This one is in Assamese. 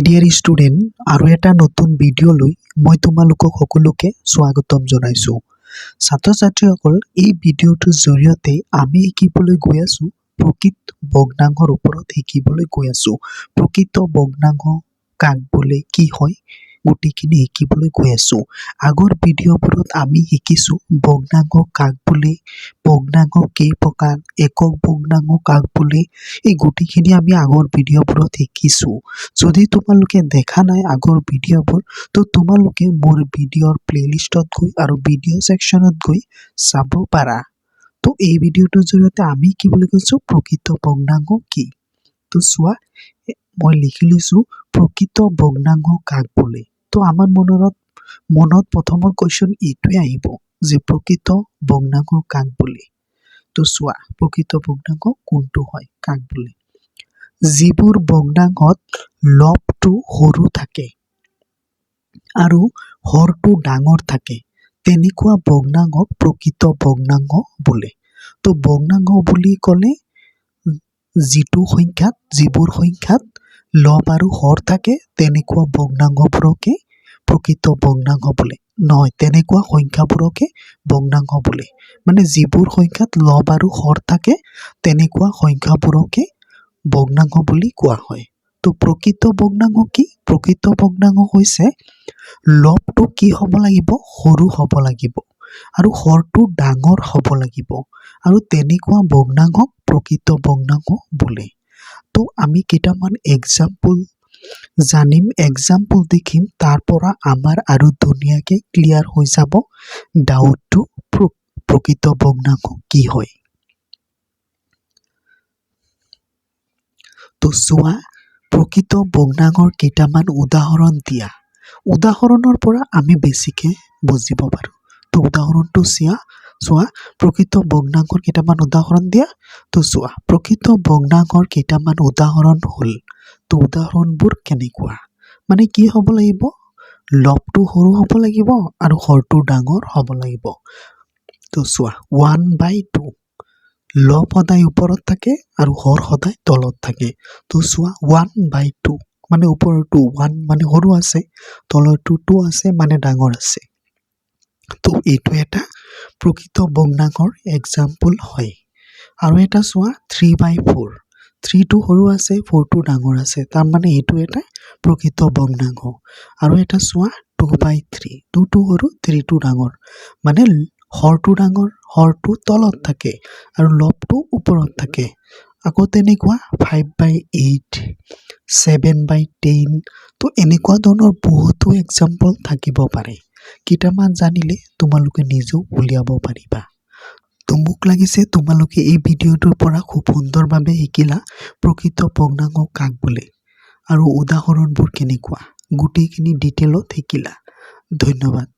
ডিয়াৰ ষ্টুডেণ্ট, আৰু এটা নতুন ভিডিঅ' লৈ মই তোমালোকক সকলোকে স্বাগতম জনাইছোঁ। ছাত্ৰ ছাত্ৰীসকল, এই ভিডিঅ'টোৰ জৰিয়তে আমি শিকিবলৈ গৈ আছোঁ, প্ৰকৃত ভগ্নাংশৰ ওপৰত শিকিবলৈ গৈ আছোঁ। প্ৰকৃত ভগ্নাংশ কাক বোলে, কি হয়, গোটেইখিনি শিকিবলৈ গৈ আছোঁ। আগৰ ভিডিঅ'বোৰত আমি শিকিছোঁ ভগ্নাংশ কাক বোলে, ভগ্নাংশ কেই প্ৰকাৰ, একক ভগ্নাংশ কাক বোলে, এই গোটেইখিনি আমি আগৰ ভিডিঅ'বোৰত শিকিছোঁ। যদি তোমালোকে দেখা নাই আগৰ ভিডিঅ'বোৰ, তো তোমালোকে মোৰ ভিডিঅ'ৰ প্লে'লিষ্টত গৈ আৰু ভিডিঅ' ছেকশ্যনত গৈ চাব পাৰা। তো এই ভিডিঅ'টোৰ জৰিয়তে আমি কি বুলি কৈছোঁ? প্ৰকৃত ভগ্নাংশ কি? তো চোৱা, মই লিখি লৈছোঁ, প্ৰকৃত ভগ্নাংশ কাক বোলে? তো আমাৰ মনত প্ৰথমৰ কুৱেশ্যন এইটোৱে আহিব যে প্ৰকৃত ভগ্নাংশ কাক বোলে? তো চোৱা, প্ৰকৃত ভগ্নাংশ কোনটো হয়, কাক বোলে? যিবোৰ ভগ্নাংশত লবটো সৰু থাকে আৰু হৰটো ডাঙৰ থাকে, তেনেকুৱা ভগ্নাংশক প্ৰকৃত ভগ্নাংশ বোলে। তো ভগ্নাংশ বুলি ক'লে যিটো সংখ্যাত, যিবোৰ সংখ্যাত লব আৰু হৰ থাকে, তেনেকুৱা ভগ্নাংশবোৰকে প্ৰকৃত ভগ্নাংশ বোলে। নহয়, তেনেকুৱা সংখ্যাবোৰকে ভগ্নাংশ বোলে। মানে যিবোৰ সংখ্যাত লব আৰু হৰ থাকে, তেনেকুৱা সংখ্যাবোৰকে ভগ্নাংশ বুলি কোৱা হয়। তো প্ৰকৃত ভগ্নাংশ কি? প্ৰকৃত ভগ্নাংশ হৈছে লবটো কি হ'ব লাগিব? সৰু হ'ব লাগিব আৰু হৰটো ডাঙৰ হ'ব লাগিব আৰু তেনেকুৱা ভগ্নাংশক প্ৰকৃত ভগ্নাংশ বোলে। তো আমি কেইটামান এক্সাম্পল জানিম, এক্সাম্পল দেখিম, তাৰ পৰা আমাৰ আৰু ধুনীয়াকৈ ক্লিয়াৰ হৈ যাব ডাউটটো, প্ৰকৃত ভগ্নাংশ কি হয়। তো চোৱা, প্ৰকৃত ভগ্নাংশৰ কেইটামান উদাহৰণ দিয়া। উদাহৰণৰ পৰা আমি বেছিকৈ বুজিব পাৰোঁ। তো উদাহৰণটো চোৱা, প্ৰকৃত ভগ্নাংশৰ কেইটামান উদাহৰণ দিয়া। তো চোৱা, প্ৰকৃত ভগ্নাংশৰ কেইটামান উদাহৰণ হ'ল, তো উদাহৰণবোৰ কেনেকুৱা? মানে কি হ'ব লাগিব? লবটো সৰু হ'ব লাগিব আৰু হৰটো ডাঙৰ হ'ব লাগিব। তো চোৱা, 1/2। লব সদায় ওপৰত থাকে আৰু হৰ সদায় তলত থাকে। তো চোৱা, 1/2 মানে ওপৰটো ওৱান মানে সৰু আছে, তলৰটো টু আছে মানে ডাঙৰ আছে। তো এইটো এটা প্ৰকৃত ভগ্নাংশৰ এক্সাম্পল হয়। আৰু এটা চোৱা, 3/4। থ্ৰীটো সৰু আছে, ফ'ৰটো ডাঙৰ আছে, তাৰমানে এইটো এটা প্ৰকৃত ভগ্নাংশ। আৰু এটা চোৱা, 2/3। টুটো সৰু, থ্ৰীটো ডাঙৰ, মানে হৰটো ডাঙৰ, হৰটো তলত থাকে আৰু লবটো ওপৰত থাকে। আকৌ তেনেকুৱা 5/8, 7/10। তো এনেকুৱা ধৰণৰ বহুতো এক্সাম্পল থাকিব পাৰে। কেইটামান জানিলে তোমালোকে নিজেও উলিয়াব পাৰিবা। তো মোক লাগিছে তোমালোকে এই ভিডিঅ'টোৰ পৰা খুব সুন্দৰভাৱে শিকিলা প্ৰকৃত ভগ্নাংশ কাক বোলে আৰু উদাহৰণবোৰ কেনেকুৱা, গোটেইখিনি ডিটেইলত শিকিলা। ধন্যবাদ।